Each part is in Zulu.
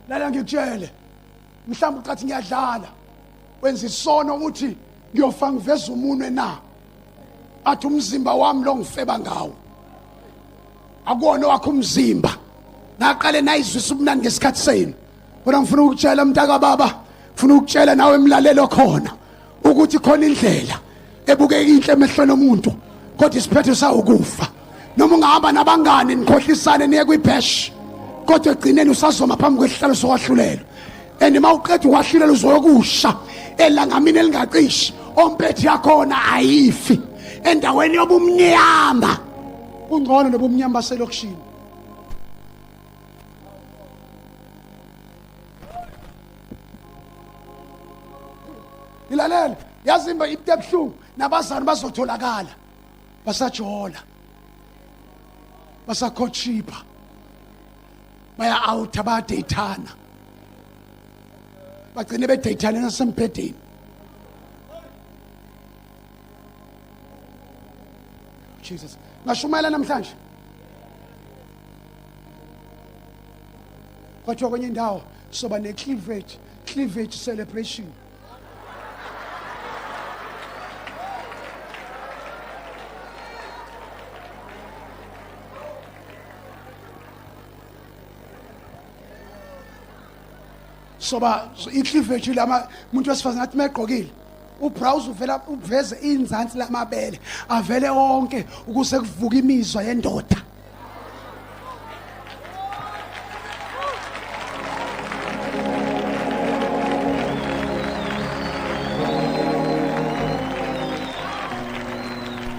Lala ngikutshele, mhlawumbe ucathi ngiyadlala, wenza isono uthi ngiyofa ngiveza umunwe na, athi umzimba wami lo ngifeba ngawo akuwona wakho umzimba. Naqale nayizwisa ubunani ngesikhathi senu. Kodwa ngifuna ukutshela mntaka baba, ngifuna ukutshela nawe mlalelo khona ukuthi khona indlela ebukeka inhle emehlweni omuntu kodwa isiphetho sawukufa. Noma ungahamba nabangani nikhohlisane niye kwibash, kodwa egcineni usazoma phambi kwesihlalo sokwahlulelwa. And uma uqeda ukwahlulela uzoyokusha elangamini elingacishi, ompethu yakhona ayifi endaweni yobumnyama. Kungcono nobumnyama baselokishini. Ngilalele, yazi imba into ebuhlungu, nabazali bazotholakala basajola, basakhotshipha, baya out, bayadeyithana, bagcine bedeyithana nasembhedeni. Jesus, ngashumayela namhlanje kwathiwa kwenye indawo soba ne-cleavage, cleavage celebration. Soba i-cleavage lama umuntu wesifazane athi megqokile ubrowse uvela uveze inzansi lamabele avele onke ukuze kuvuka imizwa yendoda.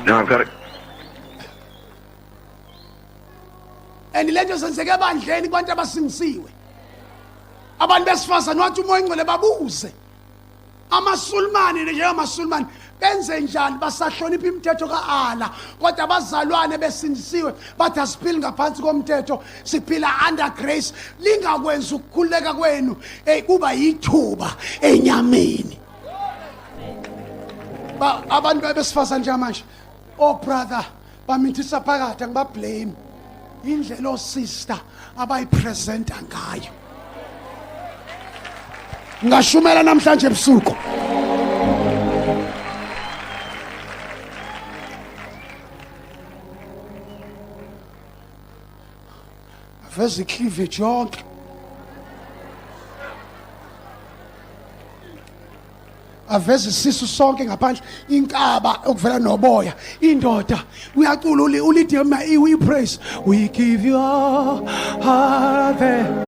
Now I've got it. And lento senzeke ebandleni kubantu abasindisiwe, abantu besifazane. Wathi uMoya oNgcwele babuze amaSulumane, njengamaSulumane benze njani? Basahlonipha imithetho ka-Allah, kodwa abazalwane besindisiwe bathi asiphili ngaphansi komthetho, siphila under grace. Lingakwenzi ukukhululeka kwenu hey, kuba yithuba enyameni. Abantu besifazane njengamanje, oh brother, bamithisa phakathi. Angibablame, indlela osister abayipresenta ngayo. Ngashumela namhlanje ebusuku. Aveza icleavage yonke, aveza isisu sonke ngaphandle, inkaba okuvela noboya. Indoda uyacula ulidema, we praise, we give you all the